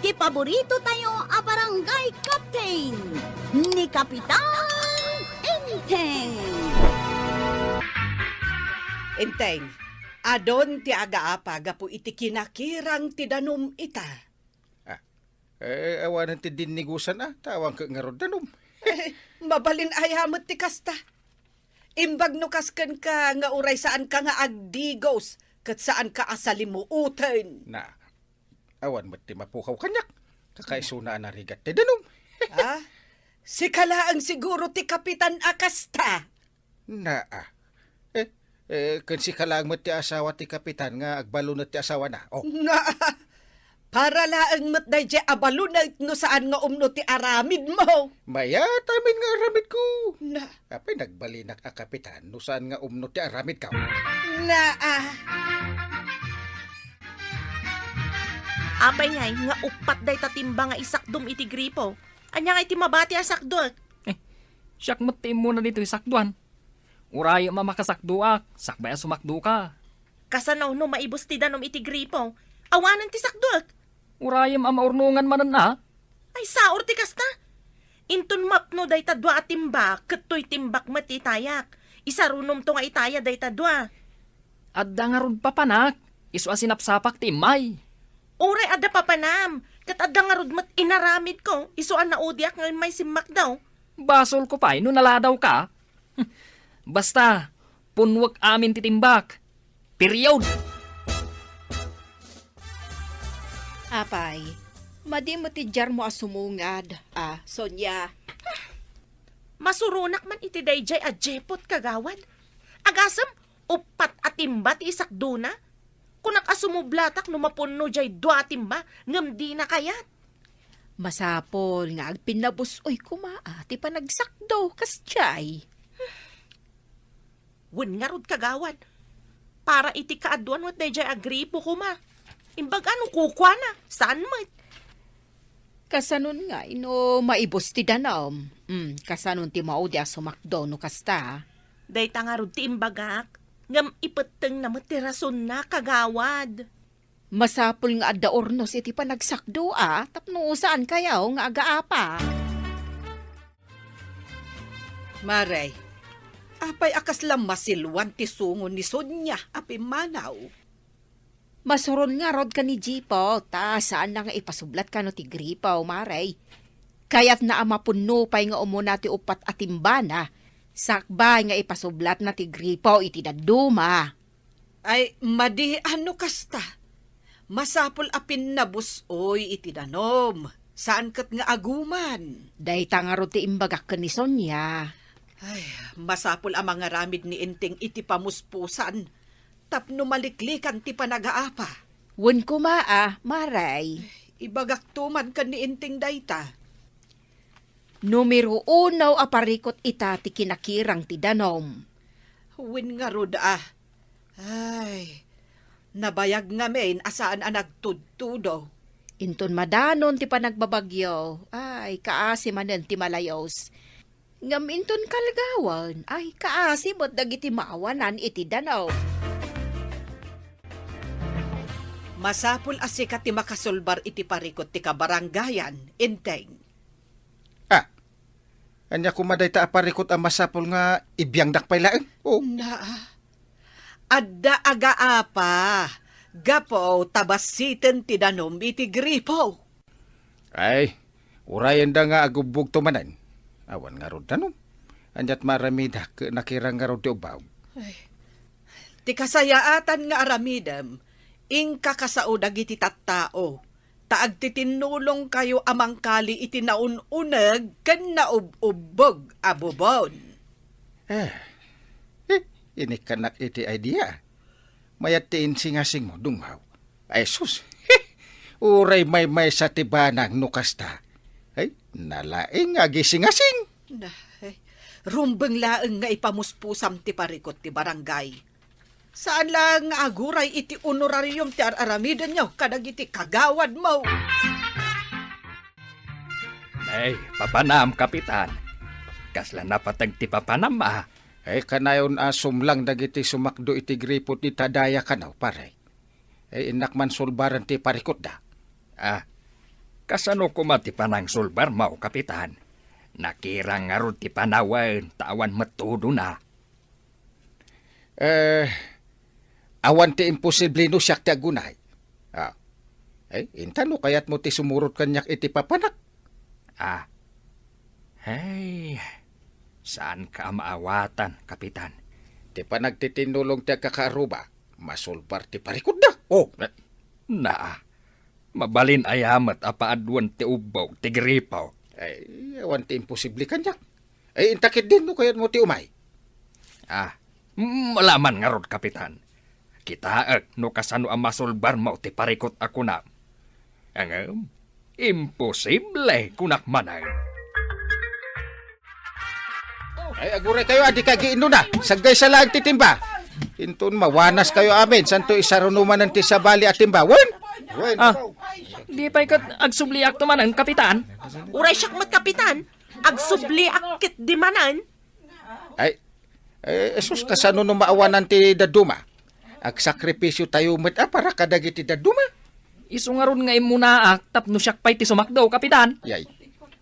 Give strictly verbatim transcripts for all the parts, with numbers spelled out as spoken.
Paborito tayo a barangay captain, ni Kapitan Enteng. Enteng, adun ti agaapa gapu iti kinakirang ti danum ita. Ah, eh, awanen ti dinnigusan a, ta awan ket ngarud danum. Mabalin aya met ti kasta. Imbag no kas kenka nga uray saanka nga agdigos, ket saanka a salimuoten. Na, awan met ti mapukaw kaniak. Kakaisuna a narigat ti danum. Ah, sika laeng siguro ti kapitan a kasta. Naa. Eh, eh, ken sika laeng met ti asawa ti kapitan nga agbalunet ti asawana. Oh. Naa. Para laeng met daydiay a balunet no saan nga umno ti aramidmo. Mayat amin nga aramidko. Na. Apay nagbalinak a kapitan no saan nga umno ti aramidko. Naa. Apay ngay nga uppat dayta timba nga isakdom iti gripo? Ania ngay ti mabati a sakdoek? Eh, siak met ti immuna ditoy sakdoan. Urayem a makasakdoak, sakbay a sumakdoka. Kasano no maibus ti danum iti gripo? Awanen ti sakdoek. Urayem a maurnongan manen a. Ay, saor ti kasta. Inton mapno dayta dua a timba, ket toy timbak met ti itayak. Isarunomto nga itaya dayta dua. Adda ngarud papanak, isu a sinapsapak ti immay. Uray adda papanam, ket adda ngarud met inaramidko, isu a naudiak nga immay simmakdaw. Basolko pay no naladawka. Basta, punwek amin ti timbak. Period! Apay, madi met ti diarmo a sumungad, a, Sonia. Masuronak man iti daydiay a jepot, kagawad. Agasem, uppat a timba ti isakdona. Kunak a sumublatak no mapunno diay dua a timba, ngem dina kayat. Masapul nga agpinnabus-oy koma a ti panagsakdo, kasdiay. Wen ngarud, kagawad. Para iti kaaduan met daydiay a gripo koma. Imbag a no kukuana, saan met? Kasanon ngay no maibus ti danum? Mm, kasanon ti maudi a sumakdo no kasta? Dayta ngarud ti imbagak, ngem ipettengna met ti rasonna, kagawad. Masapul nga adda urnos iti panagsakdo a, tapno saan kayo nga agaapa. Mare, apay a kasla masiluan ti sungo ni Sonia a pimmanaw? Masuron ngarud ken ni Jipo, ta saanna nga ipasublat kano ti gripo, Mare. Kayatna a mapunno pay nga umuna ti uppat a timbana, sakbay nga ipasublatna ti gripo iti dadduma. Ay, madi a no kasta. Masapul a pinnabus-oy iti danum. Saan ket nga aguman. Dayta ngarud ti imbagak ken ni Sonia. Ay, masapul a mangaramid ni Enteng iti pamuspusan tapno maliklikan ti panagaapa. Wen koma a, Mare. Ibagakto man ken ni Enteng dayta. Numero uno a parikut ita ti kinakirang ti danum. Wen ngarud a. Ay, nabayag ngamin a saan a nagtudtudo. Inton madanon ti panagbabagyo, ay, kaasi manen ti malayos. Ngem inton kalgawan, ay, kaasi met dagiti maawanan iti danum. Masapul a sika ti makasulbar iti parikut ti kabarangayan, Enteng. Ah, ania koma dayta a parikut a masapul nga ibiangdak pay laeng? Oh. Naa. Adda agaapa, gapu ta bassiten ti danum iti gripo. Ay, urayenda nga agubbogto manen. Awan ngarud danum. Aniat maaramidak, nakirang ngarud ti ubbaw. Ay, ti kasayaatan nga aramidem, inka kasao dagiti tattao. Ta agtitinnulongkayo a mangkali iti naun-uneg ken naub-ubbog a bubon. Eh, eh, inikkanak iti idea. Mayat ti insingasingmo, Dunghaw. Ay, sus! Uray maymaysa ti banang no kasta. Ay, nalaing nga agisingasing. Na, ay, rumbeng laeng nga ipamuspusam ti parikut ti barangay. Saan laeng nga aguray iti honorarium ti ar-aramidenyo kadagiti kagawadmo. Ay, papanam, Kapitan. Kasla napateg ti papanam, a. Ay, kanayon a sumlang dagiti sumakdo iti gripo ti tadaya kano, pare. Ay, innak man sulbaren ti parikutda. Ah, Kasano koma ti panangsulbarmo, Kapitan? Nakirang ngarud ti panawen ta awan met tudona. Eh, awan ti imposible no siak ti agunay. Ah. Eh, inta no kayatmo ti sumurot kaniak iti papanak. Ah. Hey, saan ka a maawatan, Kapitan? Ti panagtitinnulong ti agkakaaruba, masulbar ti parikutda. Oh. Na, naa. Mabalin aya met a paaduen ti ubbog ti gripo? Ay, awan ti imposible kaniak. Ay, inta ketdin no kayatmo ti umay. Ah, mm, wala man ngarud, Kapitan. Kitaek no kasano a masulbarmo ti parikut a kunam. Ngem, imposible, kunak manen. Ay, aguraykayo, adi kagiinno na. Saggaysa laeng ti timba. Inton mawanas kayo amin, santo isaruno manen ti sabali a timba. Wen? Wen. Ah, di pay ket agsubliakto manen, Kapitan? Uray siak met, Kapitan. Agsubliak ketdi manen. Ay, eh, Jesus, kasano no maawanan ti dadduma? Agsakripisyo tayo met a para kadagiti dadduma. Isu ngarud nga immunaak tapno siak pay ti sumakdo, Kapitan. Yay.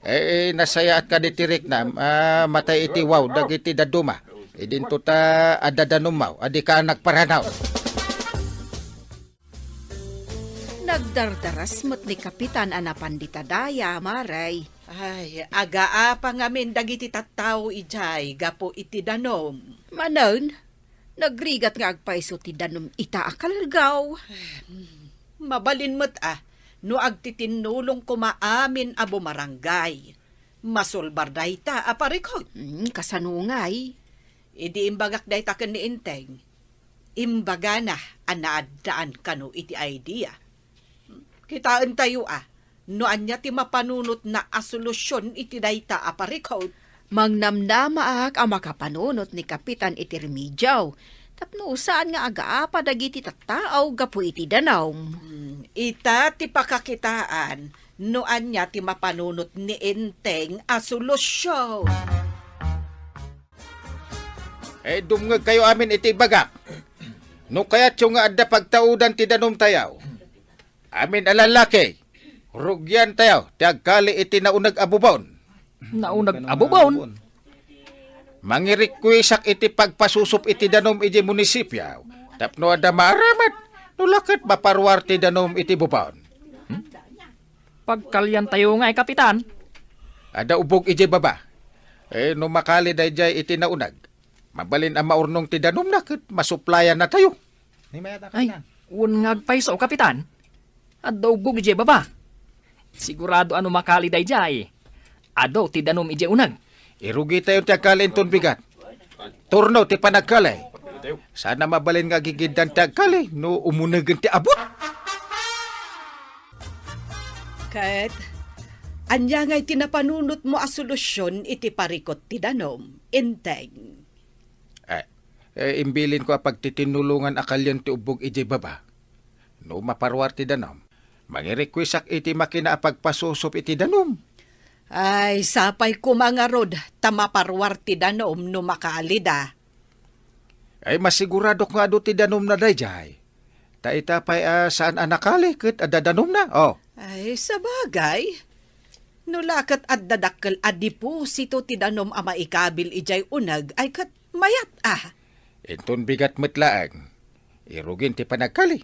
Eh, eh, nasayaat kadi ti riknam, ah, matay iti wow dagiti dadduma. Idinto ta adda danummaw, adi ka nagparanaw. Nagdardaras met ni Kapitan a napan dita daya, Mare. Ay, agaapa ngamin dagiti tattao idiay gapu iti danum. Manen, nagrigat nga agpayso ti danum ita a kalgaw. Mabalin met a, no agtitinnulong koma amin a bumarangay. Masulbar dayta a parikut. Hmm, kasano ngay? Idi imbagak dayta ken ni Enteng, imbagana a naaddaan kano iti idea. Kitaentayo a, no ania ti mapanunotna a solusion iti dayta a parikut. Mangnamnamaak a makapanunot ni Kapitan iti remedio, tapno saan nga agaapa dagiti tattao gapu iti danum. Hmm, ita ti pakakitaan no ania ti mapanunot ni Enteng a solusion. Eh, dumngegkayo amin iti ibagak. No kayatyo nga adda pagtaudan ti danumtayo, amin a lallaki, rugiantayo ti agkali iti nauneg a bubon. Nauneg a bubon? Mangirikkuisak iti pagpasusup iti danum iti munisipyo tapno adda maaramat no la ket maparuar ti danum iti bubon. Hmm? Pagkaliantayo ngay, Kapitan. Adda ubbog idiay baba. Eh, no makali daydiay iti nauneg, mabalin a maurnong ti danumna ket masuplayanna tayo. Ay, wen nga agpayso, Kapitan. Adda ubbog idiay baba. Sigurado a no makali daydiay, adu ti danum idiay uneg. Irugitayon ti agkali inton bigat. Turno ti panagkali. Saan a mabalin nga agigiddan ti agkali no umunegen ti abut. Ket, ania ngay ti napanunotmo a solusion iti parikut ti danum, Enteng? Eh, eh, imbilinko a pagtitinnulongan a kalian ti ubbog idiay baba. No maparuar ti danum, mangirikkuisak iti makina a pagpasusup iti danum. Ay, sapay koma ngarud ta maparuar ti danum no makalida. Ay, masiguradok nga adu ti danumna daydiay. Ta ita pay a saan a nakali ket adda danumna, oh. Ay, sabagay. No la ket adda dakkel a deposito ti danum a maikabil idiay uneg, ay ket mayat a. Inton bigat met laeng, irugin ti panagkali.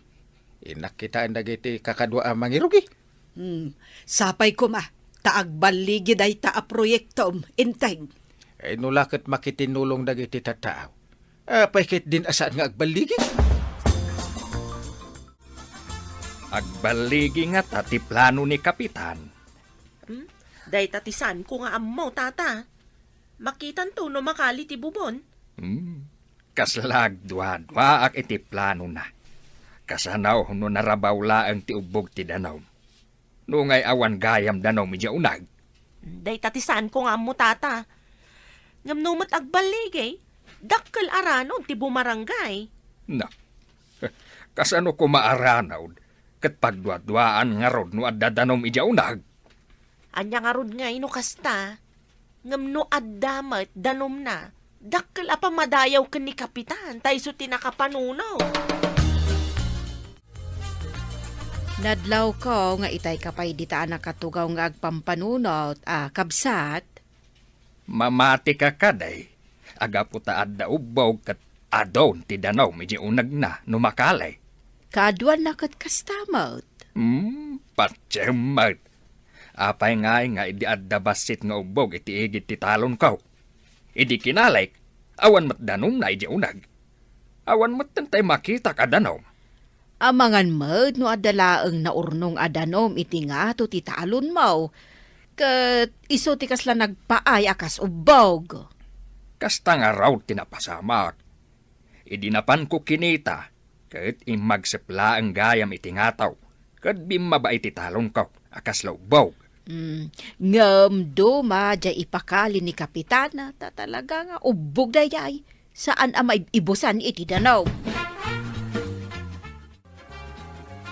Innak kitaen dagiti kakadua a mangirugi. Hmm, sapay koma, ta agballigi dayta a proyektom, Enteng. Eh, no la ket makitinnulong dagiti tattao, apay ketdin a saan nga agballigi? Agballigi ngata ti plano ni Kapitan. Hmm? Dayta ti saanko nga ammo, Tata. Makitanto no makali ti bubon. Hmm. Kasla agduaduaak iti planona. Kasano no narabaw laeng ti ubbog ti danum? Nungay awan gayam danum idiay uneg? Dayta ti saanko nga ammo, Tata. Ngem no met agballigi, dakkel a ranod ti bumarangay. Na, kasano koma a ranod ket pagduaduaan ngarud no adda danum idiay uneg? Ania ngarud ngay no kasta? Ngem no adda met danumna, dakkel a pammadayaw ken ni Kapitan ta isu ti nakapanunot. Nadlawko nga itay ka pay dita a nakatugaw nga agpampanunot, a, kabsat. Mamatika kadi, a gapu ta adda ubbog ket adun ti danum idiay unegna no makali. Kaaduanna ket kasta met. Hmm, patiem met. Apay ngay nga idi adda bassit nga ubbog iti igid ti talonko? Idi kinalik, awan met danumna idiay uneg. Awan metten tay makitak a danum. Amangan met no adda laeng naurnong a danum iti ngato ti talonmo, ket isu ti kasla nagpaay a kas ubbog. Kasta ngarud ti napasamak. Idi napanko kinita, ket immagsep laeng gayam iti ngato, ket bimmaba iti talonko a kasla ubbog. Mm, ngem duma diay ipakali ni Kapitan, ta talaga nga ubbog daydiay. Saan a maib-ibusan iti danum.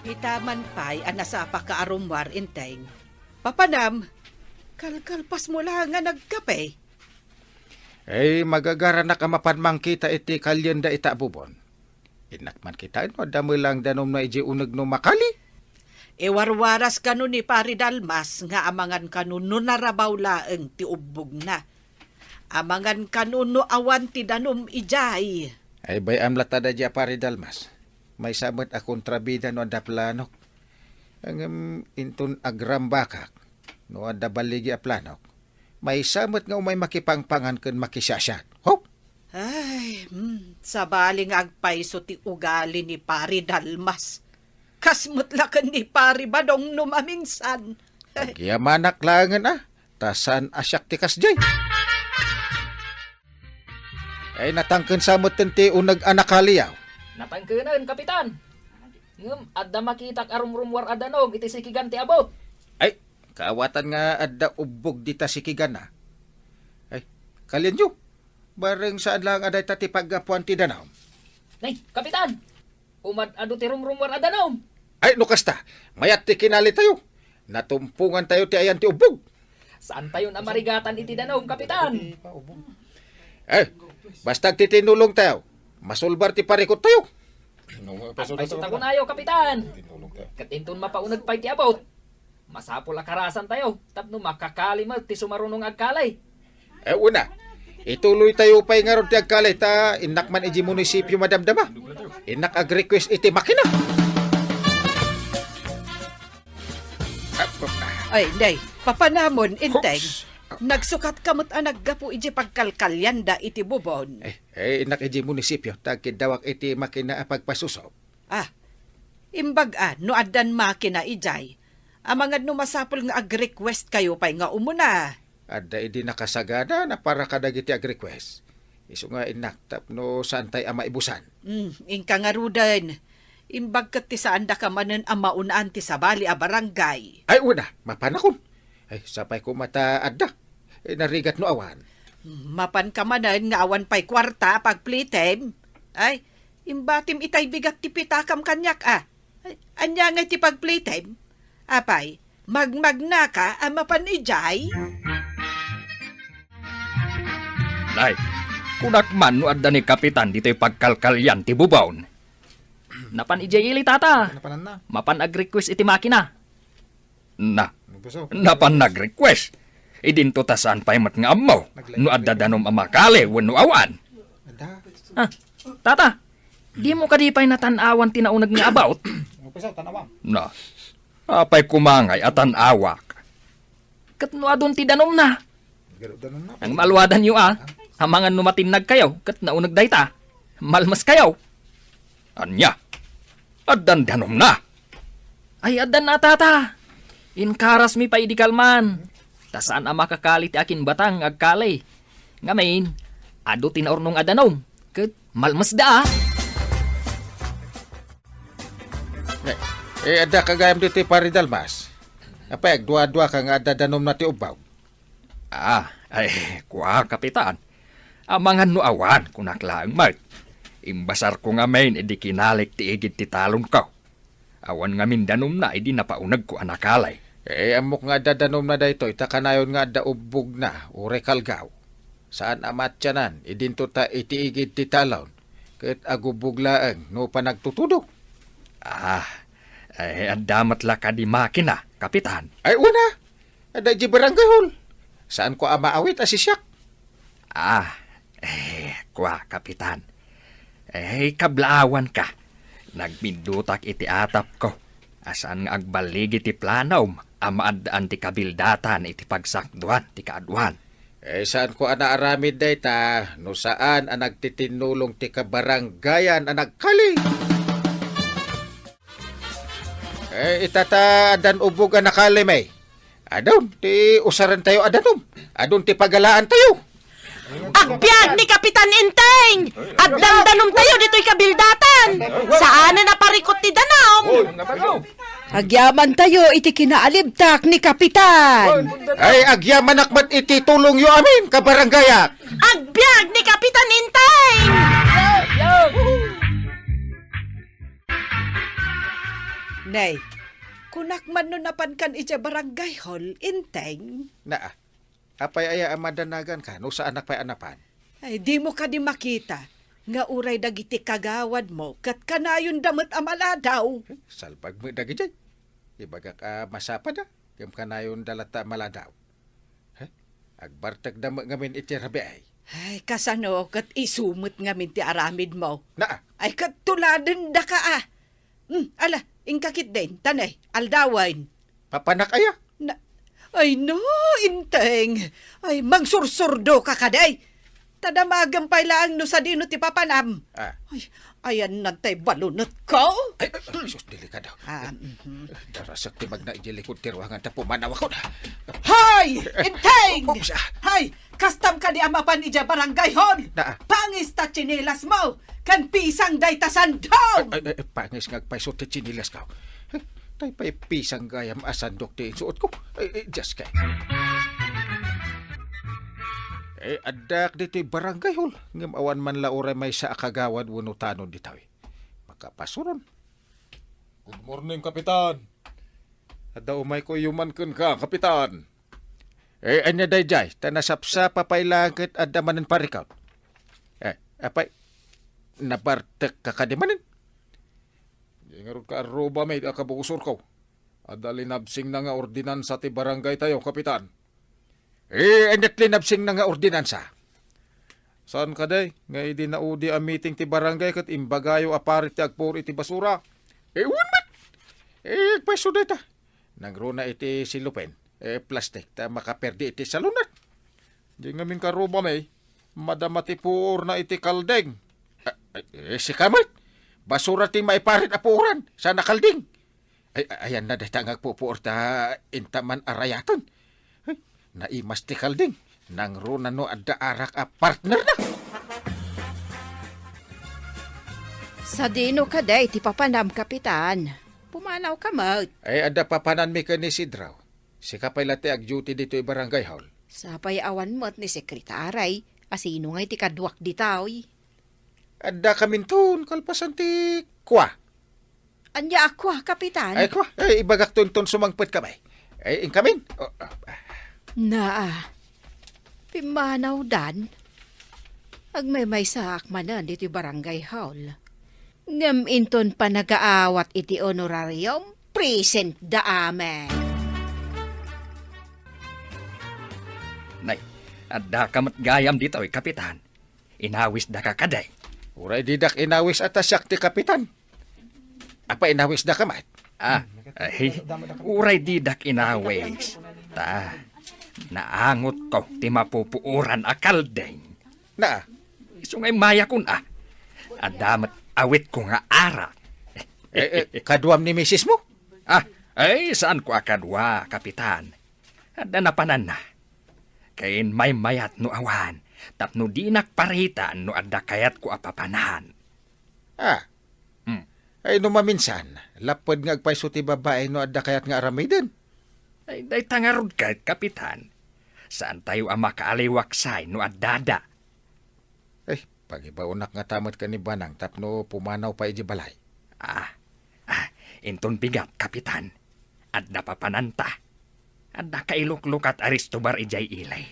Ita man pay a nasapaka a rummuar, Enteng. Papanam, kalkalpasmo la nga nagkape. Ay, magagaranak a mapan mangkita iti kalienda ita a bubon. Innak man kitaen no adda met laeng danumna idiay uneg no makali. Iwarwaras kano ni Pari Dalmas nga amangan kano no narabaw laeng ti ubbogna. Amangan kano no awan ti danum idiay. Ay, bay-am latta daydiay a Pari Dalmas. Maysa met a kontrabida no adda planok. Ngem inton agrambakak, no adda balligi a planok, maysa met nga umay makipangpangan ken makisiasiat. Hop! Ay, hmm, sabali nga agpayso ti ugali ni Pari Dalmas. Kas met la ken ni Pari Badong no maminsan. Agyamanak laengen a, ta saan a siak ti kasdiay. Ay, natangken sa metten ti uneg a nakaliaw. Natangkenen, Kapitan. Ngem adda makitak a rumrummuar a danum iti sikigan ti abut. Ay, kaawatan nga adda ubbog dita sikigan a. Ay, kalienyo. Bareng saan laeng a dayta ti paggapuan ti danum. Nay, Kapitan! Umad-adu ti rumrummuar a danum. Ay, no kasta, mayat ti kinalitayo. Natumpongantayo ti ayan ti ubbog. Saantayon a marigatan iti danum, Kapitan. Eh, basta agtitinulongtayo, masulbar ti parikuttayo. Agpayso ta kunayo, Kapitan. Ket inton mapauneg pay ti abut, masapul a karasantayo tapno makakali met ti sumaruno nga agkali. Eh, una, ituloytayo pay ngarud ti agkali ta innak man idiay munisipio madamdama. Innak ag-request iti makina. Ay, nay, papanamon, Enteng. Oops. Nagsukat ka met a naggapu idiay pagkalkalianda iti bubon. Eh, eh, innak idiay munisipio, ta agkiddawak iti makina a pagpasuso. Ah, imbag a, no addan makina idiay. Amangan no masapul nga ag-request kayo pay nga umuna. Adda idi nakasagana na para kadagiti ag-request. Isu nga innak tapno saantay a maibusan. Hmm, inka ngaruden. Imbag ket ti saandaka manen a maun-an ti sabali a barangay. Ay, una, mapanakon. Ay, sapay koma ta adda. Ay, narigat no awan. Mapan ka manen nga awan pay kuarta a pagplitem. Ay, imbatim itay bigat ti pitakam kaniak, a. Ay, ania ngay ti pagplitem? Apay, magmagnaka a mapan idiay? Nay, kunak man no adda ni Kapitan ditoy pagkalkalian ti bubon. Napan idiay ili, tata. Napanan na. Mapan ag-request iti makina. Na, napan nag-request. Idinto ta saan pay met nga ammo no adda danum a makali wenno awan. Adda. Ah, tata, dimo kadi pay natan-awan ti nauneg nga about? Upisaw, tan-awam. Na, apay koma ngay a tan-awak? Ket no adun ti danumna? Ang maluadanyo, a. Amangan no matinnag kayo, ket nauneg dayta. Malmes kayo. Ania? Addan danumna? Ay, addan na, tata. Inkarasmi pay idi kalman. Ta saan a makakali ti akinbatang nga agkali. Ngamin, adu ti naurnong a danum. Ket malmesda, a. Eh, eh, adda ka gayam ditoy, Pari Dalmas. Apay, agdua-dua ka nga adda danumna ti ubbog. Ah, ay, kua, Kapitan. Amangan no awan, kunak laeng met. Imbasarko ngamin idi kinalik ti igid ti talonko. Awan ngamin danumna idi napaunegko a nakali. Eh, ammok nga adda danumna daytoy, ta kanayon nga adda ubbogna, uray kalgaw. Saan a maatianan, idinto ta iti igid ti talon, ket agubbog laeng no panagtutudo. Ah, Eh, adda met la kadi makina, Kapitan? Ay, una. Adda idiay barangay hall. Saanko a maawit a sisiak. Ah, eh, kua, Kapitan. Eh, kablaawanka. Nagmindutak iti atapko a saan nga agballig iti planom a maaddaan ti kabildatan iti pagsakduan ti kaaduan. Eh, saanko a naaramid dayta no saan a nagtitinnulong ti kabarangayan a nagkali? Eh, ita ta addan ubog a nakali, may. Adun ti usarantayo a danum. Adun ti pagalaantayo. Agbiag ni Kapitan Enteng! Addan danumtayo ditoy kabildatan! Saanen a parikut ti danum! Agyamantayo iti kinaalibtak ni Kapitan! Ay, agyamanak met iti tulongyo amin, kabarangayak! Agbiag ni Kapitan Enteng! Nay, kunak man no napankan idiay barangay hall, Enteng. Naa, apay aya a madanaganka no saanak pay a napan? Ay, dimo kadi makita nga uray dagiti kagawadmo ket kanayonda met a maladaw. Eh, salbag met dagidiay. Ibagak a masapad a, ngem kanayonda latta a maladaw. He? Agbartekda met ngamin iti rabii. Ay, kasano ket isu met ngamin ti aramidmo? Naa. Ay, ket tuladendaka a. Hmm, ala, inka ketdin, ta ne, aldawen. Papanak aya? Na, ay no, Enteng. Ay, mangsursurdoka kadi. Ta damagem pay laeng no sadino ti papanam. Ah. Ay, ayanna tay balunetko. Ay, ay, ay, sus, delikado. Ah, mhm. Darasek ti magna idiay likod ti ruangan ta pumanawakon. Hay! Enteng! Oops, ah. Hay! Kastam kadi a mapan idiay barangay hall? Naa. Pangis ta tsinelasmo! Ken pisang dayta sandok! Ay, ay, ay, pangis nga agpayso ti tsinilasko. Tay pay pisang gayam a sandok ti insuotko. Ay, ay, Diyos kay. Eh, addak ditoy barangay hall. Ngem awan man la uray maysa a kagawad wenno tanod ditoy. Makapasuron. Good morning, Kapitan. Adda umayko yuman kenka, Kapitan. Eh, ania daydiay? Ta nasapsapa pay la ket adda manen parikut. Eh, apay, nabartekka kadi manen? Di ngarud ka arrubami a kabusorko. Adda linabsingna nga ordinansa ti barangaytayo, Kapitan. Eh, ania't linabsingna nga ordinansa? Saan kadi nga idi naudi a meeting ti barangay ket imbagayo a parit ti agpuor iti basura? Eh, wen met! Eh, agpayso dayta. Nangruna iti cellophane, eh, plastik, ta makaperdi iti salunat. Di ngamin karubami, madama ti puorna iti kalding. Ah, eh, sika met, basura ti maiparit a puoran, saan a kalding. Ay, ayanna dayta nga agpupuor ta inta man a rayaten. Ay, naimas ti kalding. Nangruna no adda arak a partnerna. Sadino kadi ti papanam, Kapitan? Pumanawka met. Ay, adda papananmi ken ni Isidro. Sika pay la ti agduty ditoy barangay hall. Sapay awan met ni sekretary. Asino ngay ti kaduak ditoy? Addakaminton kalpasan ti kua. Ania a kua, Kapitan? Ay, kua. Ay, ibagakto inton sumangpet kami. Ay, inkamin. Oh, oh. Naa. Pimmanawdan. Agmaymaysaak manen ditoy barangay hall. Ngem inton panagaawat iti honorarium, present da amin. Nay, addaka met gayam ditoy, Kapitan. Inawisdaka kadi? Uray didak inawis a ta siak ti kapitan. Apay inawisdaka met? Ah, ay, uray didak inawis. Ta, naangotko ti mapupuoran a kalding. Na? Isu nga immayakon, ah. Adda met awitko nga arak. Eh, eh, kaduam ni misismo? Ah, ay, saanko a kadua, Kapitan. Adda napananna. Ken maymayat no awan, tapno dinak paritan no adda kayatko a papanan. Ah. Hmm. Ay, no maminsan, lapped nga agpayso ti babai no adda kayat nga aramiden. Ay, dayta ngarud ket, Kapitan. Saantayo a makaaliwaksay no addada. Eh, pagibaonak ngata met ken ni Banang tapno pumanaw pay idiay balay. Ah, ah, inton bigat, Kapitan. Adda papananta. Adda kailuklukat a restobar idiay ili.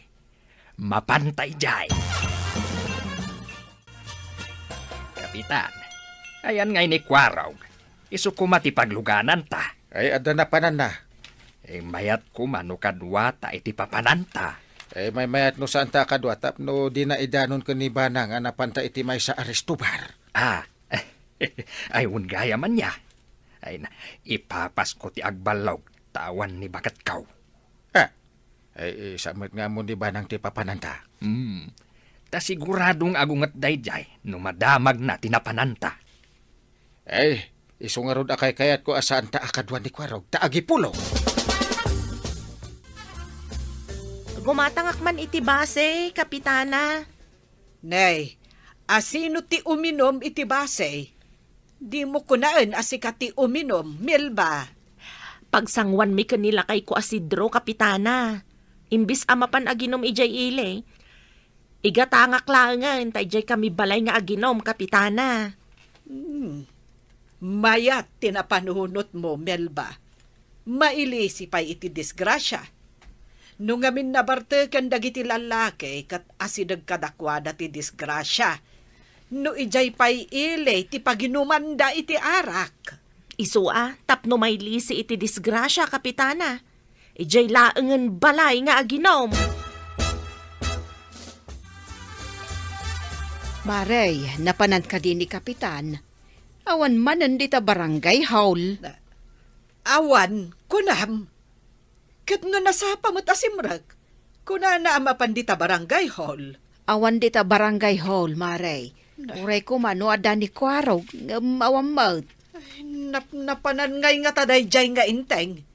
Mapanta idiay. Kapitan, ayan ngay ni Kuarog. Isu koma ti paglugananta. Ay, adda napananna. Eh, mayat koma no kaduata iti papananta. Eh, maymayat no saanta a kadua tapno dina idanon ken ni Banang a napanta iti maysa a restobar. Ah, ay, wen gayam ania. Ay na, ipapasko ti agballog, ta awan ni baketko. Ah, ay, isa met nga ammo ni Banang ti papananta. Hmm, ta sigurado nga agunget daydiay no madamagna ti napananta. Ay, isu ngarud a kaykayatko a saanta a kadua ni Kuarog ta agipulo. Gumatangak man iti base, Kapitana. Nay, asino ti uminum iti base? Dimo kunaen a sika ti uminum, Melba. Pagsanguanmi ken ni lakayko a Sidro, Kapitana. Imbes a mapan aginum idiay ili, igatangak laengen ta idiay kami balay nga aginum, Kapitana. Hmm. Mayat ti napanunotmo, Melba. Mailisi pay iti disgrasia. No ngamin nabarteken dagiti lallaki ket asideg kadakuada ti disgrasia, no idiay pay ili ti paginumanda iti arak. Isu a, tapno mailisi iti disgrasia, Kapitana. Idiay laengen balay nga aginum. Marey, napanan kadi ni Kapitan? Awan manen dita barangay hall. Awan, kunam. Ket no nasapa met a simrek, kunana a mapan dita barangay hall. Awan dita barangay hall, Marey. Na- Uray koma no adda ni Kuarog, ngem awan met. Ay, nap-, napanan ngay ngata daydiay nga Enteng?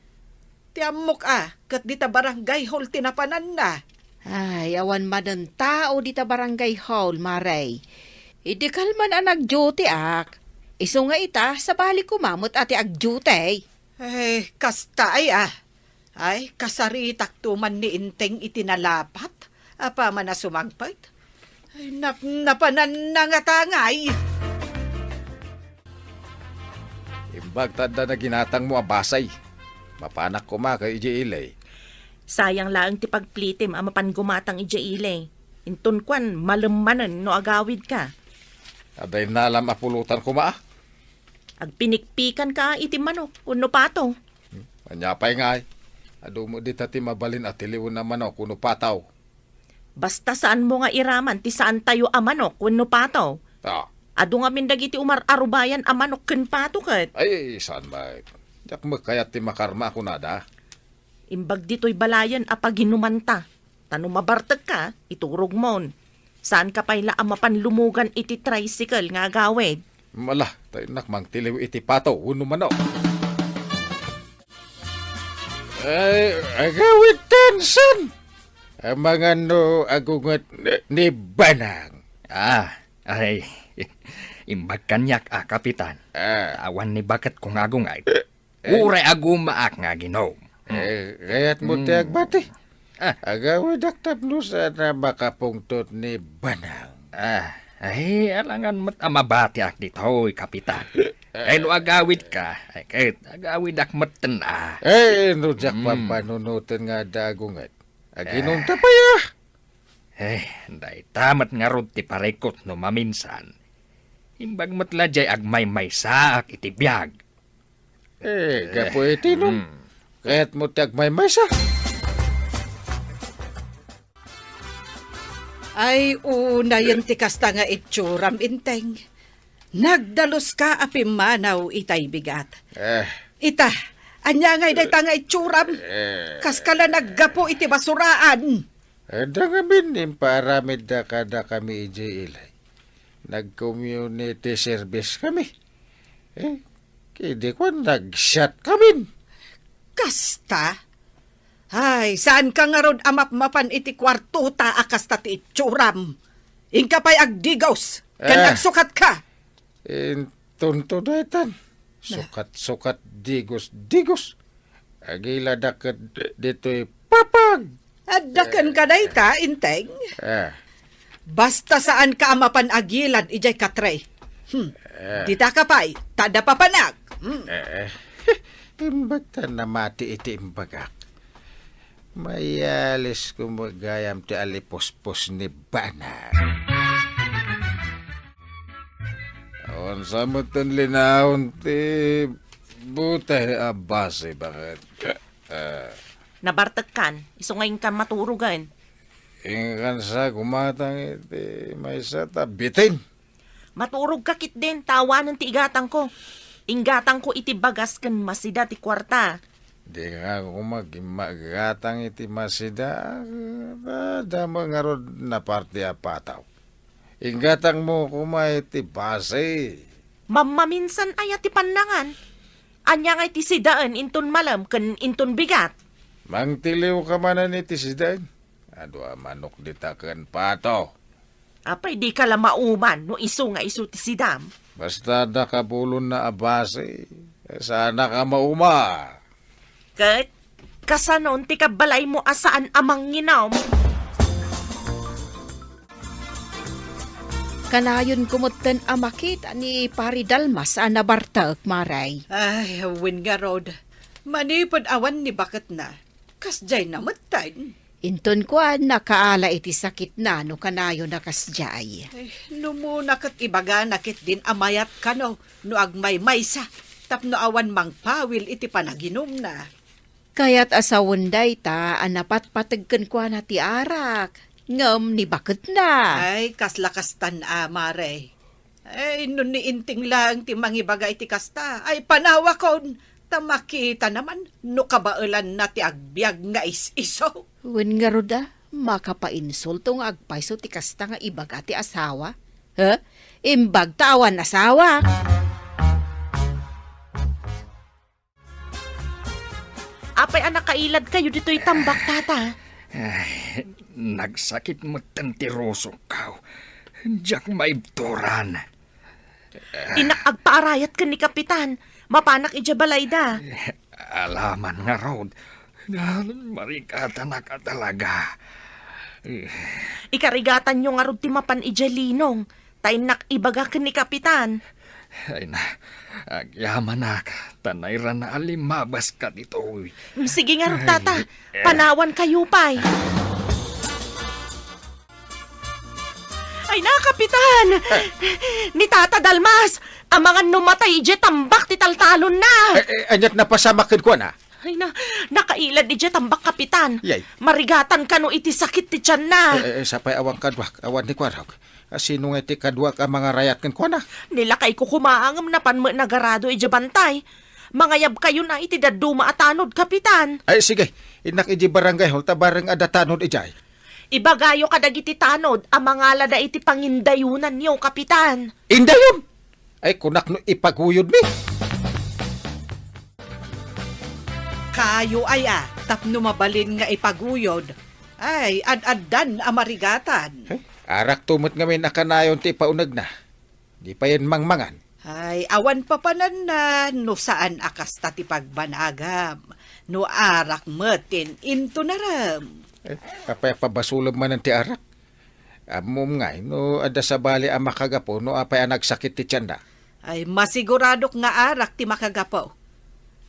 Ti ammok a, ket dita barangay hall ti napananna. Ay, awan manen tao dita barangay hall, Marey. Idi kalman a nagdutiak, isu nga ita, sabali koma met a ti agduti. Eh, kasta aya. Ay, kasaritakto man ni Enteng iti nalapat, apaman a sumangpet. Ay, nap-, napananna ngata ngay. Imbag ta adda naginatangmo a basay. Mapanak koma ket idiay ili. Sayang laeng ti pagplitem a mapan gumatang idiay ili. Inton kuan, malem manen no agawidka. Adda innalam a pulutan koma a. Agpinikpikanka iti manok wenno pato. Hmm, ania pay ngay? Adu met dita ti mabalin a tiliwen a manok wenno pato. Basta saanmo nga iraman ti saantayo a manok wenno pato. Ah. Adu ngamin dagiti umar-arubayan a manok ken pato ket. Ay, saan met? Diak met kayat ti makarma a kunada. Imbag ditoy balayen a paginumanta, ta no mabartekka, iturogmon. Saanka pay la a mapan lumugan iti tricycle nga agawid. Ala, ta innak mangtiliw iti pato wenno manok. Ay, agawid tansan! Amangan no agunget ni, ni Banang. Ah, ay, imbag kaniak a, Kapitan. Ah. Awan ni baketko nga agunget. Eh? Uray agumaak nga aginum. Eh, kayatmo ti agbati? Ah. Agawidak tapno saan a makapungtot ni Banang. Ah, ay, alangan met a mabatiak ditoy, Kapitan. Ay, no agawidka, ay, ket agawidak metten a. Eh, no diak pampanunoten nga adda agunget. Aginumta pay a. Eh, dayta met ngarud ti parikut no maminsan. Imbag met la diay agmaymaysaak iti biag. Eh, gapu iti inum. Hmm. Kayatmo ti agmaymaysa? Ay, unayen ti kasta nga itsuram, Enteng. Nagdaluska a pimmanaw itay bigat. Eh. Ita, ania ngay dayta nga itsuram? Eh. Kaska la naggapu iti basuraan. Adda ngamin impaaramidda kadakami idiay ili. Nag-community service kami. Eh, idi kuan, nag-shot kamin. Kasta? Ay, saanka ngarud a mapmapan iti kuartota a kasta ti itsuram? Inka pay agdigos, ken Eh. agsukatka. Intonto daytan. Sukat-sukat, digos-digos. Agiladak ket ditoy papag. Adda kenka dayta, Enteng? Eh. Basta saanka a mapan agilad idiay katre. Hmm. Eh. Ditaka pay, ta adda papanak. Hmm. Eh. Imbag ta namati iti imbagak. Mayalisko met gayam ti alipuspos ni Banang. Sa metten linaon ti butay a base, baket. Ah. Nabartekkan, isu nga inkan maturogen. Inkan sa kumatang iti maysa ta bitin. Maturogka ketdin, ta awanen ti igatangko. Inggatangko iti bagas ken masida ti kuarta. Di nga koma gimmagatang iti masida, ta damo ngarud naparti a pataw. Inggatangmo koma iti base. Mammaminsan aya ti pannangan? Ania nga iti sidaen inton malem ken inton bigat? Mangtiliwka manen iti sidaen. Adu a manok dita ken pato. Apay, dika la mauman no isu nga isu ti sidam? Basta adda kabulonna a base, saanka mauma. Ket kasanon ti kabbalaymo a saan a manginom? Kanayonko metten a makita ni Pari Dalmas a nabartek, Mare. Ay, wen ngarud. Manipud awan ni baketna, kasdiayna metten. Inton kuan, nakaala iti sakitna no kanayon a kasdiay. Ay, no muna ket ibagana ketdin a mayat kano no agmaymaysa tapno awan mangpawil iti panaginumna. Kayat a sawen dayta a napatpateg kenkuana ti arak, ngem ni baketna. Ay, kasla kastan a, Mare. Ay, no ni Inting laeng ti mangibaga iti kasta, ay panawakon, ta makitana man no kabaelanna ti agbiag nga is-iso. Wen ngarud a, makapainsulto nga agpayso ti kasta nga ibaga ti asawa? He? Imbag ta awan asawa? Apay a nakailadkayo ditoy tambak, Tata? Ay, nagsakit metten ti rusokko. Diak maibturan. Innak agpaarayat ken ni Kapitan. Mapanak idiay balayda. Alaman ngarud. Marigatanak a talaga. Ikarigatanyo ngarud ti mapan idiay linong. Ta innak ibaga ken ni Kapitan. Ay na, agyamanak, ta nairana a limmabas kaditoy. Mm, sige ngarud, Tata. Ay, eh. Panawankayo pay. Ay na, Kapitan! Eh. Ni Tata Dalmas, amangan no matay idiay tambak ti taltalonna. Eh, eh, aniat napasamak kenkuana? Ay na, nakailad idiay tambak, Kapitan. Yay. Marigatan kano iti sakit ti tianna. Eh, eh, eh, sapay awan kaduak, awan ni kuarok. A, sino nga iti kaduak a mangarayat kenkuana? Ni lakayko koma ngem napan met nagarado idiay bantay. Mangayabkayon a iti dadduma a tanod, Kapitan. Ay, sige. Innak idiay barangay hall ta bareng adda tanod idiay. Ibagayo kadagiti tanod a mangalada iti pangindayonanyo, Kapitan. Indayon? Ay, kunak no ipaguyodmi. Kayo aya, tapno mabalin nga ipaguyod. Ay, ad-addan a marigatan. Eh, arak to met ngamin a kanayon ti ipaunegna. Di payen mangmangan. Ay, awan papananna no saan a kasta ti pagbanagam, no arak met ti intunarem. Eh, apay a pabasolem manen ti arak? Ammom ngay no adda sabali a makagapu no apay a nagsakit ti tianna? Ay, masiguradok nga arak ti makagapu.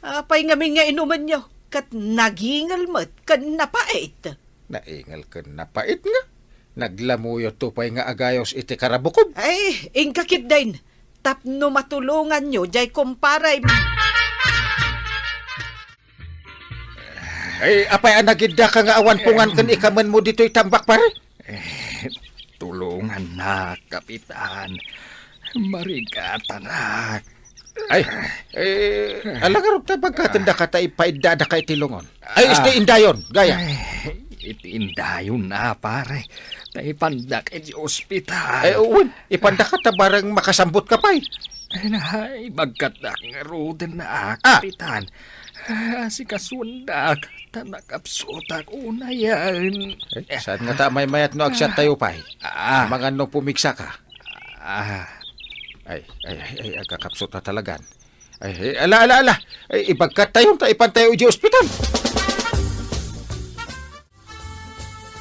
Apay ngamin nga inumenyo, ket nagingel met ken napait? Naingel ken napait nga. Naglamuyo to pay nga agayos iti karabukob. Ay, inka ketdin, tapno matulonganyo diay kumparem. Ay, apay a nagiddaka nga awan pungan ken ikamenmo ditoy tambak, pare? Eh, tulongannak, Kapitan. Marigatanak. Ay, eh, ala ngarud ta pagkatendaka ta ipaiddadaka iti lungon. Ay, ah, isti indayon, gaya. Ay, iti indayon a, pare. Ta ipandak iti ospital. Ay, wen, ipandaka ta bareng makasambutka pay. Ay, na, ibagkatak ngaruden a, ah, Kapitan. Ah, asikasuendak, ta nakapsutak unayen. Eh, saan ngata a maymayat no agsiattayo pay? Ah. Amangan no pumigsaka. Ah. Ay, ay, ay, ay, agkakapsut a talagan. Ay, ay, ala, ala, ala. Ay, ibagkattayon ta ipantayo idiay ospital.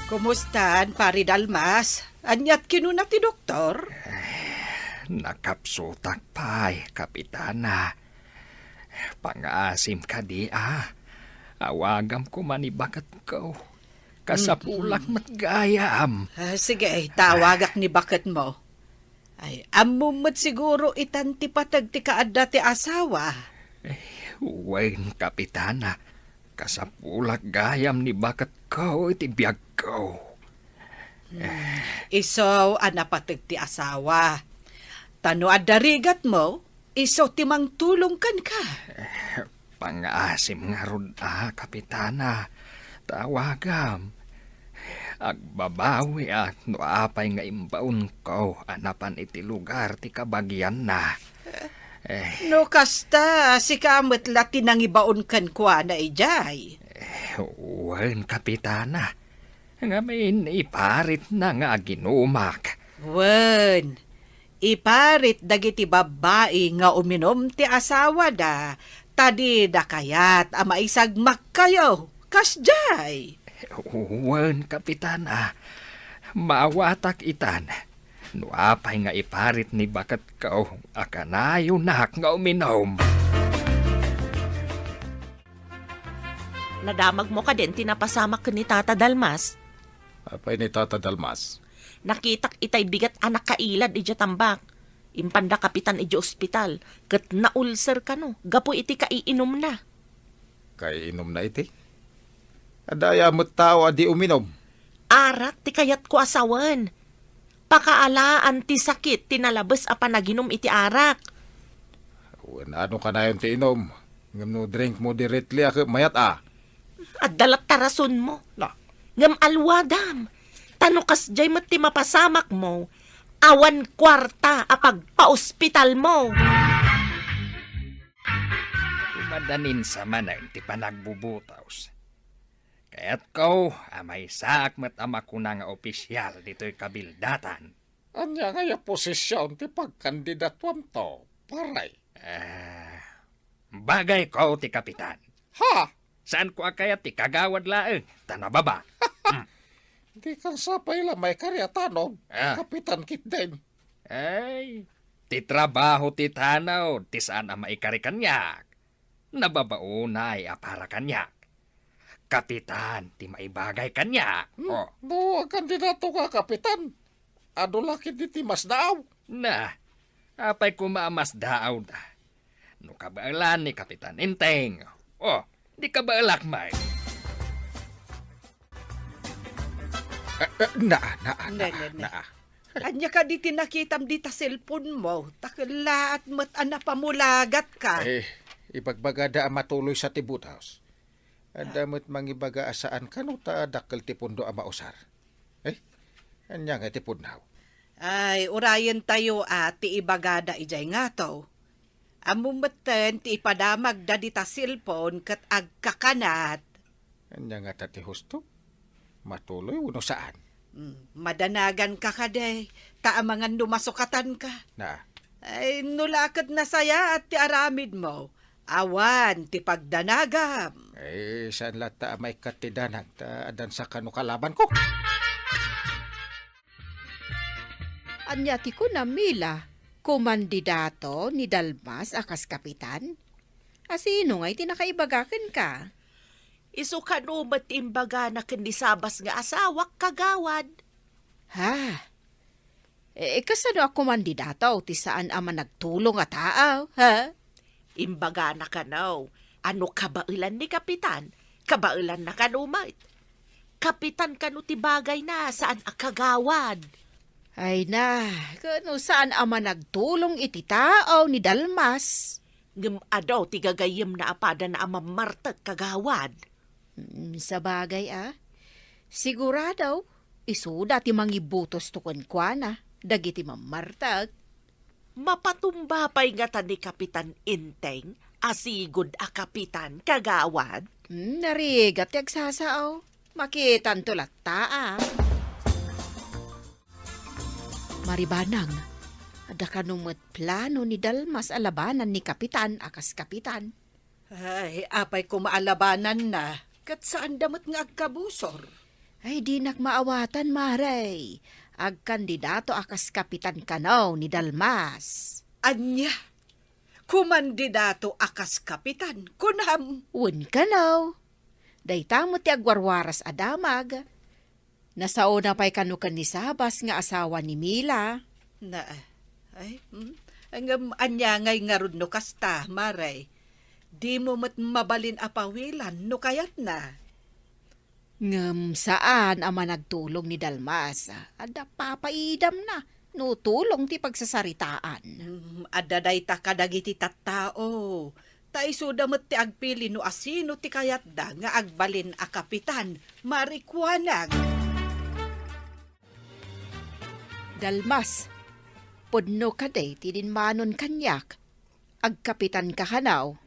Kumustan, Pari Dalmas? Aniat kinuna ti doktor? Ay, nakapsutak pay, Kapitana. Pangaasim kadi a. Awagam koma ni baketko. Kasapulak met gayam. Ah, sige, tawagak ni baketmo. Ay, ammom met siguro itan ti pateg ti kaadda ti asawa. Eh, wen, Kapitana. Kasapulak gayam ni baketko iti biagko. Hmm, isu a napateg ti asawa. Ta no adda rigatmo, isu ti mangtulong kenka. Eh, pangaasim ngarud a, Kapitana. Tawagam. Agbabawiak no apay nga imbaonko a napan iti lugar ti kabagianna. Eh. No kasta, sika met la ti nangibaon kenkuana idiay. Eh, wen, Kapitana. Ngamin, iparitna nga aginumak. Wen, iparit dagiti babbai nga uminum ti asawada, ta dida kayat a maisagmakkayo. Kasdiay. Wen, Kapitana. Maawatak itan. No apay nga iparit ni baketko a kanayonak nga uminum. Nadamagmo kadin ti napasamak ken ni Tata Dalmas? Apay ni Tata Dalmas? Nakitak itay bigat a nakailad idiay tambak. Impanda Kapitan idiay ospital, ket naulser kano gapu iti kaiinumna. Kaiinumna iti? Adda aya met tao a di uminum? Arak ti kayatko a sawen. Pakaalaan ti sakit ti nalabes a panaginum iti arak. Wen, ano kanayon ti inum? Ngem no drinkmo directly a ket mayat a. Adda latta rasonmo. Na. Ngem alwadam. Ta no kasdiay met ti mapasamakmo, awan kuarta a pagpaospitalmo. Kumadanin sa manen ti panagbubutos. Kayatko a maysaak met a makuna nga opisial ditoy kabildatan. Ania nga aya posision ti pagkandidatuamto, pare? Ah, bagayko ti kapitan. Ha? Saanko a kayat ti kagawad laeng, ta nababa. Hmm. Dikan sapay la maikari a tanod, Ah. Kapitan Kitden. Ay, ti trabaho ti tanod, ti saan a maikari kaniak. Nababa unay a para kaniak. Kapitan ti maibagay kaniak. Hmm, Oh. No agkandidato nga kapitan, adu la ketdi ti masdaaw. Na, apay koma a masdaaw da? No kabaelan ni Kapitan Enteng. Oh, di kabaelak met. Eh, eh, naa, naa, Ne, naa, ne, ne. naa. Ania kadi ti nakitam dita cellphone mo? Ta kellaat met a napamulagatka. Eh, ibagbagada a matuloy sa ti butos. Adda met mangibaga a saan kano ta dakkel ti pundo a mausar. Eh, ania nga ti pudno? Ay, urayentayo a ti ibagada idiay ngato. Ammom metten ti ipadamagda dita cellphone ket agkakanat. Ania ngata ti husto? Matuloy wenno saan? Hmm, madanaganka kadi, ta amangan no masukatanka. Na. Ay, no la ket nasayaat ti aramidmo, awan ti pagdanagam. Eh, saan latta a maikkat ti danag ta addan sa kano kalabanko? Ania ti kunam, Mila? Kumandidato ni Dalmas a kas kapitan? A sino ngay ti nakaibaga kenka? Isu kano met ti imbagana ken ni Sabas nga asawak, kagawad. Ha? Eh, kasano a kumandidato ti saan a managtulong a tao, ha? Imbagana kano a no kabaelan ni Kapitan, kabaelanna kano met. Kapitan kano ti bagayna, saan a kagawad. Ay na, kano saan a managtulong iti tao ni Dalmas? Ngem adu ti gagayyemna a padana a mammartek, kagawad. Mm, sabagay a. Sigurado, isuda ti mangibutosto kenkuana dagiti mammartek. Mapatumba pay ngata ni Kapitan Enteng a sigud a kapitan, kagawad? Hmm, narigat ti agsasao. Makitanto latta a. Maribanang, adda kano met plano ni Dalmas a labanan ni Kapitan a kas kapitan? Ay, apay koma a labananna, ket saanda met nga agkabusor. Ay, dinak maawatan, Mare. Agkandidato a kas kapitan kano ni Dalmas. Ania? Kumandidato a kas kapitan, kunam? Wen kano. Dayta met ti agwarwaras a damag. Nasaona pay kano ken ni Sabas nga asawa ni Mila. Na, Ay, hmm? Ngem ania ngay ngarud no kasta, Mare? Dimo met mabalin a pawilan no kayatna. Ngem saan a managtulong ni Dalmas. Adda papaidamna no tulong ti pagsasaritaan. Hmm, adda dayta kadagiti tattao. Ta isuda met ti agpili no asino ti kayatda nga agbalin a kapitan, Mare Kuanang. Dalmas, pudno kadi ti dinmanon kaniak? Agkapitanka kano?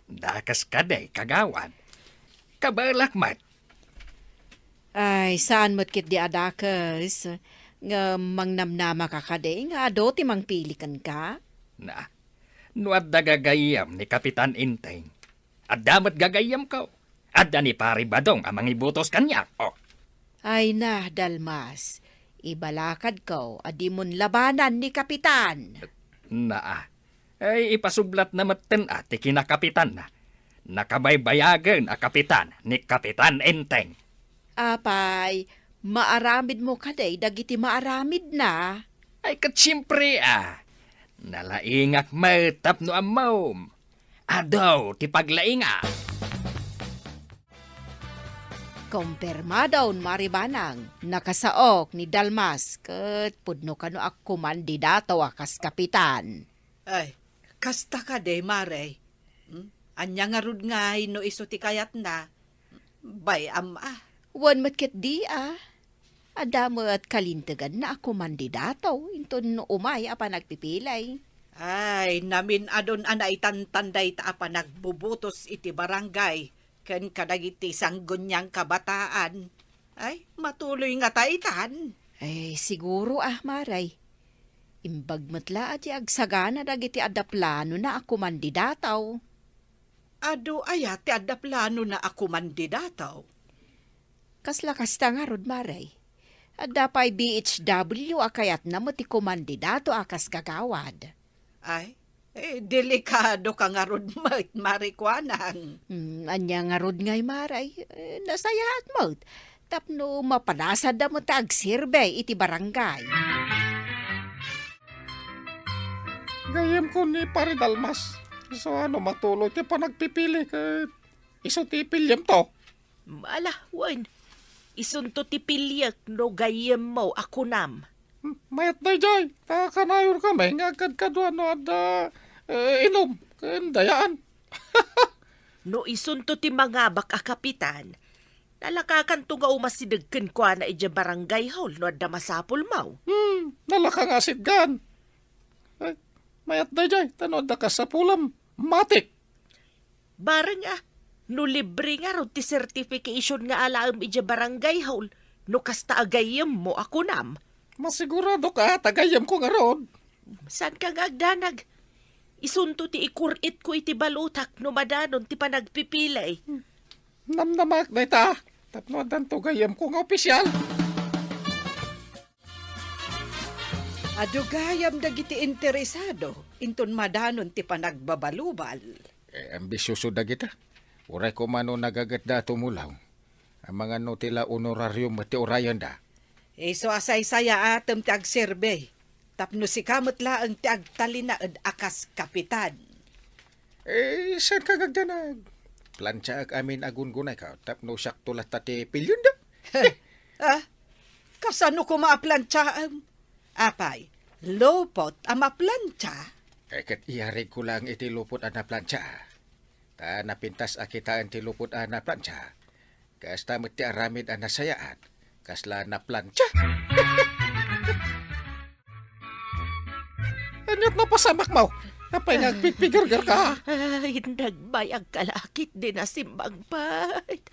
Dakas kadi, kagawad. Kabaelak met. Ay, saan met ketdi a dakes? Nga mangnamnamaka kadi nga adu ti mangpili kenka? Na, no adda gagayyem ni Kapitan Enteng, adda met gagayyemko. Adda ni Pari Badong a mangibutos kaniak, oh. Ay na, Dalmas, ibalakadko a dimon labanan ni Kapitan. Naa. Ay, ipasublatna metten a ti kinakapitanna. Nakabaybayagen a kapitan ni Kapitan Enteng. Apay, maaramidmo kadi dagiti maaramidna? Ay, ket siempre, a. Nalaingak met tapno ammom. Adu ti paglaingak. Kompermadon, Mare Banang, nakasaok ni Dalmas ket pudno kano a kumandidato a kas kapitan. Ay, kasta kadi, Mare? Hmm? Ania ngarud ngay no isu ti kayatna? Bay-am a. Wen met ketdi a. Adda met kalinteganna a kumandidato inton umay a panagpipili. Ay, namin-adon a naitantan dayta a panagbubutos iti barangay ken kadagiti sangguniang kabataan. Ay, matuloy ngata itan. Ay, siguro a, Mare. Imbag met la a ti agsagana dagiti adda planona a kumandidato. Adu aya ti adda planona a kumandidato? Kasla kasta ngarud, Mare. Adda pay B H W a kayatna met ti kumandidato a kas kagawad. Ay, eh, delikadoka ngarud met, Mare Kuanang. Hmm, ania ngarud ngay, Mare? Eh, nasayaat met. Tapno mapanasadda met ti agserbi iti barangay. Gayyemko ni Pare Dalmas. Isu a no matuloy ti panagpipili ket isu ti piliemto. Ala, wen. Isunto ti piliek no gayyemmo a kunam. Hmm, mayat daydiay. Ta kanayon kami nga agkadkadua no adda, eh, inum ken dayaan. No isunto ti mangabak a kapitan, nalakakanto nga umasideg kenkuana idiay barangay hall no adda masapulmo. Hmm, nalaka nga asitgan. Ay, mayat daydiay, ta no adda kasapulem, matik. Bareng a, no libre ngarud ti certification nga alaem idiay barangay hall, no kasta a gayyemmo a kunam. Masiguradok a ta gayyemko ngarud. Saanka nga agdanag? Isunto ti ikur-itko iti balotak no madanon ti panagpipili. Namnamak dayta, tapno addanto gayyemko nga opisial. Adu gayam dagiti interesado inton madanon ti panagbabalubal. Eh, ambisyoso dagita. Uray koma no nagagatda a tumulaw. Amangan no ti la honorarium met ti urayenda. Isu a saysayaatem ti agserbi, tapno sika met laeng ti agtalinaed a kas kapitan. Eh, saanka nga agdanag? Planchaek amin a gungunayko tapno siakto latta ti pilienda. Ah, kasano koma a planchaem? Apay, lupot a maplancha? Eh, ket iyarigko laeng iti lupot a naplancha. Ta napintas a kitaen ti lupot a naplancha. Kasta met ti aramid a nasayaat. Kasla naplancha. Aniat napasamakmo? Apay nga agpigpigergerka? Ay, nagbayag ka la ketdi nasimbang pay.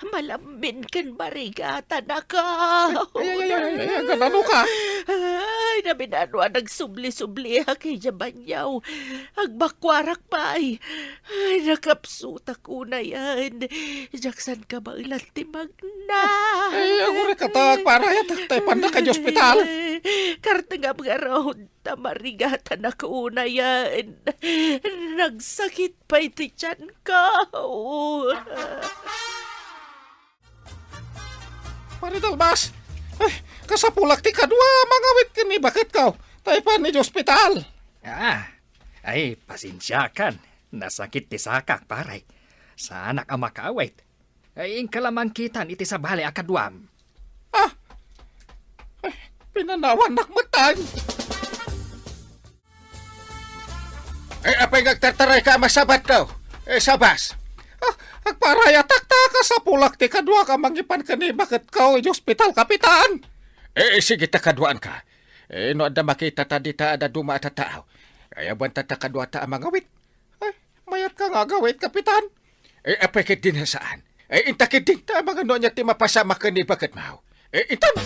Malambin ken marigatanaka. Ay, ay, ay, ay, ay, ay, agano ka? Ay, naminano a nagsubli-subliak idiay banio. Agbakuarak pay. Ay, nakapsutak unayen. Diak san kabaelan ti magna. Ay, agurek kata, agparayatak, ta ipannaka idiay ospital. Kartengam ngarud, ta marigatanak unayen. Nagsakit pay ti tianko. Pare Dalmas, ay, kasapulak ti kadua mangawit ken ni baketko. ta ipan idiay ospital. Ah, ay, pasensiakan. Nasakit ti sakak, pare. Saanak a makaawit. Ay, inka la mangkitan iti sabali a kaduam. Ah! Ay, pinanawannak metten. Ay, apay nga agtartarayka a masabatko? Eh, sabas. Ah, agparayatak ta kasapulak ti kaduak a mangipan ken ni baketko idiay ospital, Kapitan. Eh, sige ta kaduaanka. Eh, no adda makitata dita a dadduma a tattao, ay, awan ta kaduata a mangawit. Ay, mayatka nga agawit, Kapitan. Eh, apay ketdin a saan? Ay, inta ketdin ta amangan no ania ti mapasamak ken ni baketmo. Eh, intan!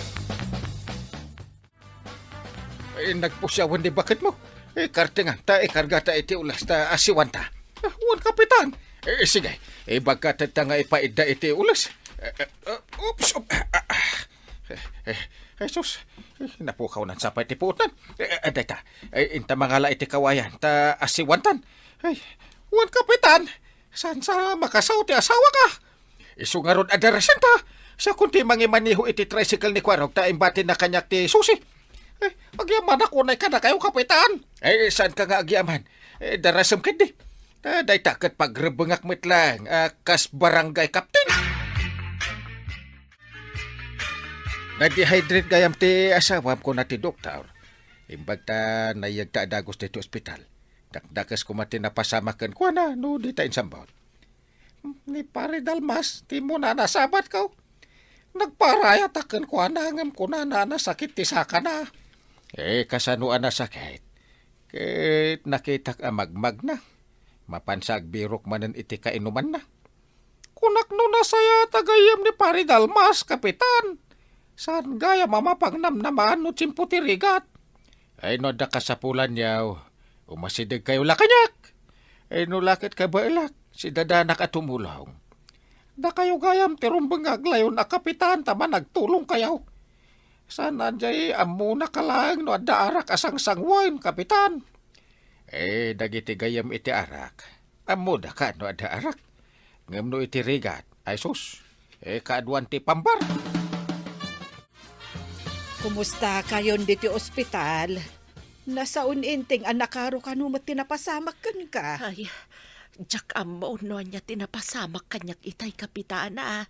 Eh, nagpusiawen ni baketmo. Eh, kartengan ta, ikargata iti ules ta asiwanta. Ah, wen, Kapitan. Eh, sige, ibagka ta nga ipaidda iti ules. Eh, eh, eh, oops, op, ah, ah, ah. Eh, eh, Jesus, eh, napukawnan sa pay ti puotan. Eh, eh, dayta, eh, inta mangala iti kawayan, ta asiwantan. Ay, wen, Kapitan, saan sa makasao ti asawak? Isu ngarud a darasenta. Siakon ti mangimaneho iti tricycle ni Kuarog ta imbatina kaniak ti susi. Eh, agyamanak unay kadakayo, Kapitan. Eh, saanka nga agyaman? Eh, darasem ketdi. Ta dayta ket pagrebbengak met laeng a kas barangay captain. Na-dehydrate gayam ti asawam, kuna ti doktor. Imbag ta naiyagta a dagus ditoy ospital. Dakdakes koma ti napasamak kenkuana no dita insambut. Ni Pare Dalmas, ti immuna a nasabatko. Nagparayatak kenkuana ngem kunana a nasakit ti sakana. Eh, kasano a nasakit? Ket nakitak a magmagna. Mapansa agbirok manen iti kainumanna. Kunak no nasayaat a gayyem ni Pare Dalmas, Kapitan. Saan gayam a mapangnamnamaan no tiempo ti rigat? Ay, no adda kasapulanyo, umasidegkayo la kaniak. Ay, no la ket kabaelak, sidadanak a tumulong. Dakayo gayam ti rumbeng nga aglayon a kapitan ta managtulongkayo. Saan a diay ammona ka laeng no adda arak a sangsangoen, Kapitan? Eh, dagiti gayyem iti arak, ammoda ka no adda arak. Ngem no iti rigat, ay sus, eh, kaaduan ti pambar. Kumusta kayon diti ospital? Nasaon, Enteng, a nakaro kano met ti napasamak kenka. Ay, diak ammo no ania ti napasamak kaniak itay, Kapitana.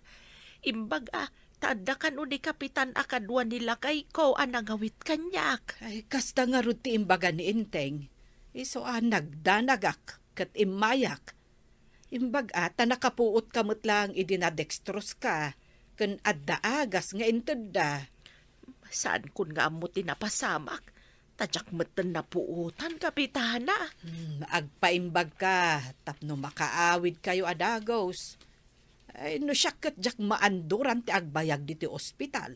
Imbag a, ta adda kano ni Kapitan a kadua ni lakayko a nangawit kaniak. Ay, kasta ngarud ti imbaga ni Enteng. Isu a nagdanagak ket immayak. Imbag a, ta nakapuotka met laeng idi nadextrose ka, ken adda agas nga intedda. Saankon nga ammo ti napasamak, ta diak metten napuotan, Kapitana. Hmm, agpaimbagka tapno makaawidkayo a dagus. Ay, no siak ket diak maanduran ti agbayag ditoy ospital.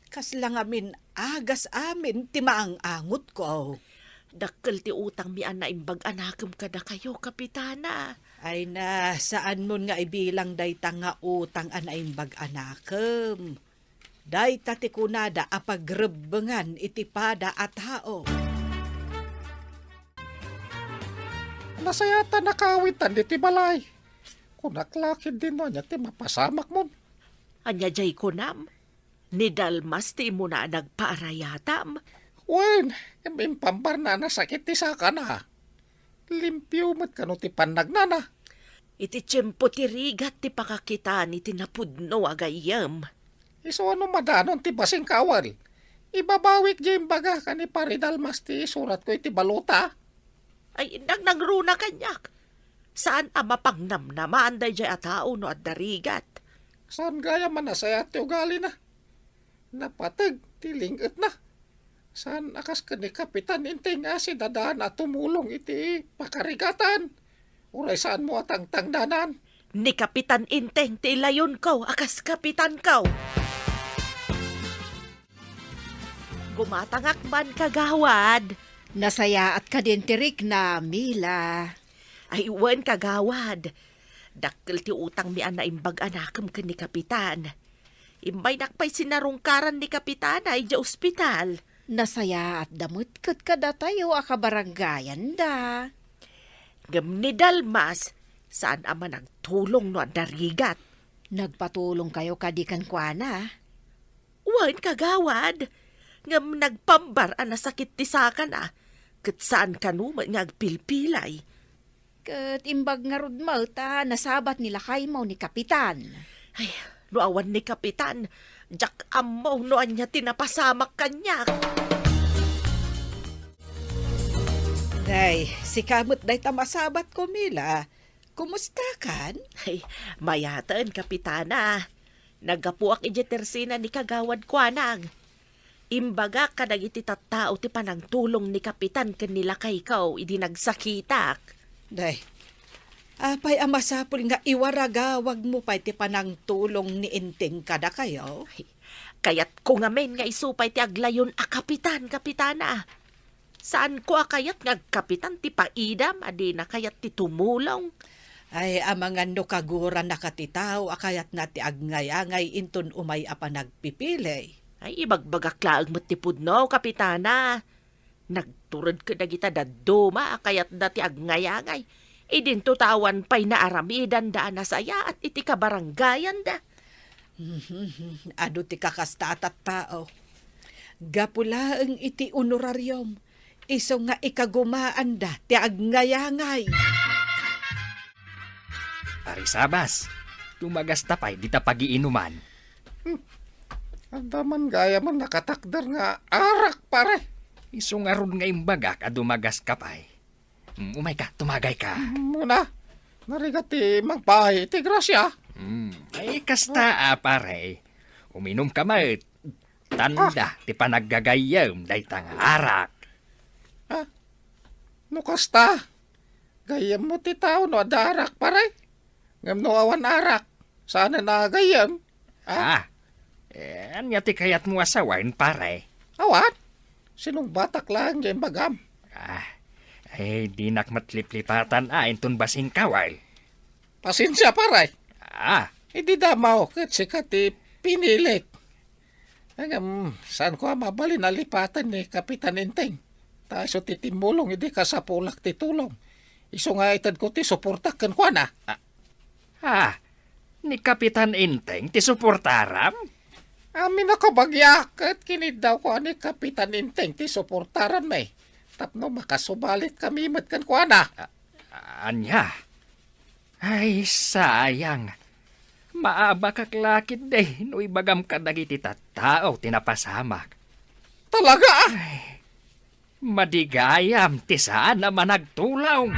Kasla ngamin agas amin ti maang-angotko. Dakkel ti utangmi a naimbag a nakem kadakayo, Kapitana. Ay na, saanmon nga ibilang dayta nga utang a naimbag a nakem. Dayta ti kunada a pagrebbengan iti pada a tao. Nasayaat a nakawitan ditoy balay. Kunak la ketdin no ania ti mapasamakmon. Ania diay kunam? Ni Dalmas ti immuna a nagpaarayatam? Wen, im-, impambarna a nasakit ti sakana. Limpio met kano ti pannagnana. Iti tiempo ti rigat ti pakakitan iti napudno a gayyem. Isu a no madanon ti basing kaawel, ibabawik diay imbaga ken ni Pare Dalmas ti isuratko iti balota. Ay, nangnangruna kaniak. Saan a mapangnamnamaan daydiay a tao no adda rigat. Saan gayam a nasayaat ti ugalina. Napateg ti ling-etna. Saan a kas ken ni Kapitan Enteng a sidadaan a tumulong iti pakarigatan. Uray saanmo a tangtangdanan. Ni Kapitan Enteng ti ilayonko a kas kapitanko. Gumatangak man, kagawad. Nasayaat kadin ti rikna, Mila? Ay, wen, kagawad. Dakkel ti utangmi a naimbag a nakem ken ni Kapitan. Imbaynak pay sinarungkaran ni Kapitana idiay ospital. Nasayaatda met ket kadatayo a kabarangayanda. Ngem ni Dalmas, saan a managtulong no adda rigat. Nagpatulongkayo kadi kenkuana? Wen, kagawad. ngem nagpambar a nasakit ti sakana, ket saan kano met nga agpilpilay. Ket imbag ngarud met a nasabat ni lakaymo ni Kapitan. Ay, no awan ni Kapitan, diak ammo no ania ti napasamak kaniak. Day, sika met dayta masabatko, Mila. Kumustakan? Ay, mayaten, Kapitana. Naggapuak idiay tersena ni Kagawad Kuanang. Imbagak kadagiti tattao ti panangtulong ni Kapitan ken ni lakayko idi nagsakitak. Day, apay a masapul nga iwaragawagmo pay ti panangtulong ni Enteng kadakayo? Ay, kayatko ngamin nga isu pay ti aglayon a kapitan, Kapitana. Saanko a kayat nga agkapitan ti paidam a dina kayat ti tumulong. Ay, amangan no kagurannaka ti tao a kayatna ti agnayangay inton umay a panagpipili. Ay, ibagbagak laeng met ti pudno, Kapitana. Nagtured kadagita dadduma a kayatda ti agnayangay. Idinto ta awan pay naaramidanda a nasayaat iti kabaranggayanda. Adu ti kakasta a tattao. Gapu laeng iti honorarium, isu nga ikagumaanda ti agnayangay. Pare Sabas, tumagasta pay dita pagiinuman. Hmm. Adda man gayam a nakatakder nga arak, pare. Isu ngarud nga imbagak a dumagaska pay. Mm, umayka, tumagayka. Muna, narigat ti mangpaay iti grasya. Mm, ay, kasta, a, pare. Uminumka met. Tanda ti panaggagayyem dayta nga arak. Ah, no kasta, gayyemmo ti tao no adda arak, pare. Ngem no awan arak, saanen a gayyem. Ah? Ah, eh, ania ti kayatmo a sawen, pare? Awan. Sinungbatak laeng nga imbagam. Ah, eh, dinak met liplipatan a inton basingka, wen? Pasensia, pare. Ah. Idi damaw ket sika ti pinilik. Ngem, saanko a mabalin a lipaten ni Kapitan Enteng. Ta isu ti timmulong idi kasapulak ti tulong. Isu nga itedko ti suportak kenkuana. Ah, ah, ni Kapitan Enteng ti suportaram? Amin a kabagiak ket kiniddawko a ni Kapitan Enteng ti suportaranmi tapno makasubalitkami met kenkuana. Ah, ania? Ay, sayang. Maabakak la ketdi no ibagam kadagiti tattao ti napasamak. Talaga? Ay, madi gayam ti saan a managtulong.